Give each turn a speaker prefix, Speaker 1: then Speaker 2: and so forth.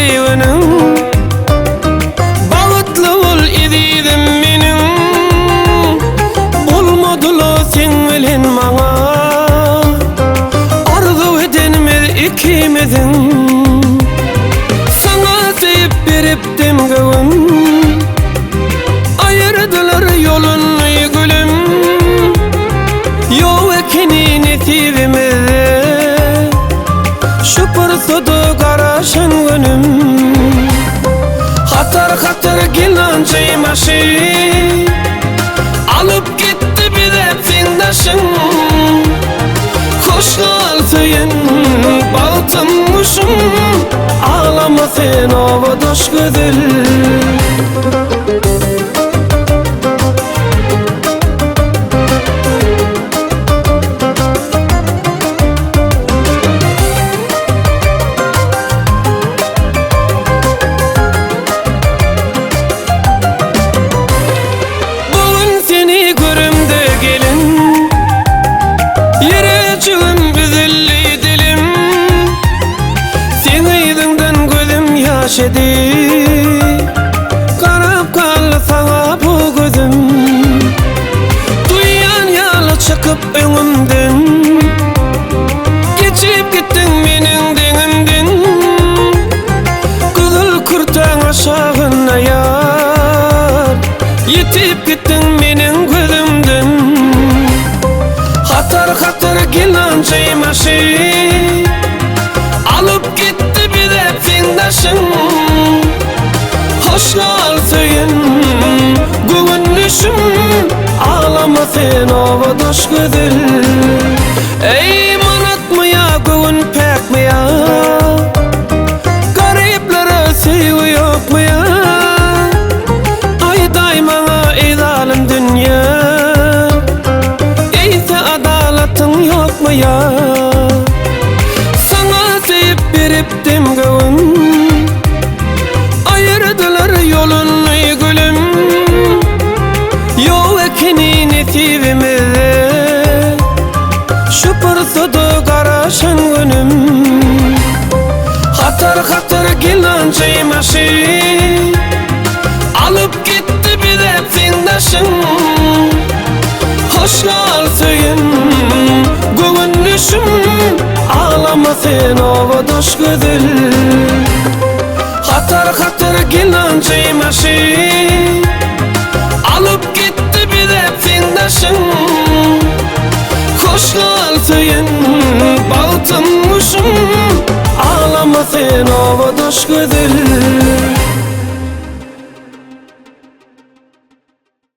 Speaker 1: söýginiň Bagtly bol ezizim meniň Bolmadyla seň bilen maňa Arzuw edenimiz ikimiziň Saňa söýüp beripdim göwün Aýyrdylar ýoluny gülüm Ýok ekeni nesibimizde Şu pursada garaşan günüm Hatar-hatar gelanjy maşyn Alyp gitdi bize seň daşyň Hoş gal söýen bagtym guşum Aglama sen obadaş gözel. Bu gün seni görümde gelin Ýürejigim üzüldi dilim Seň yzyňdan gözüm ýaş edi Garap galdy saňa bu gözüm Duýýan ýaly çykyp öňümden Geçip gitdiň meniň deňimden Gyzyl kürtäň aşagynda ýar Ýitip gitdiň meniň gözümden Hatar-hatar gelanjy maşyn Alyp gitdi bize seň daşyň Hoş gal söýen göwündeşim Aglama sen obadaş gözel Eý manatmy ýa göwün päkmi ýa Garyplara söýgi ýokmy ýa Aýdaý maňa eý zalym dünýä Eýse adalatyň ýokmy ýa Saňa söýüp beripdim göwün Aýyrdylar ýoluny gülüm Ýok ekeni nesibimizde Şu pursada garaşan günüm Hatar-hatar gelanjy maşyn Alyp gitdi bize seň daşyň Hoş gal söýen göwündeşim Aglama sen obadaş gözel Hatar-hatar gelanjy maşyn Alyp gitdi bize seň daşyň Hoş gal söýen bagtym guşum Aglama sen obadaş gözel.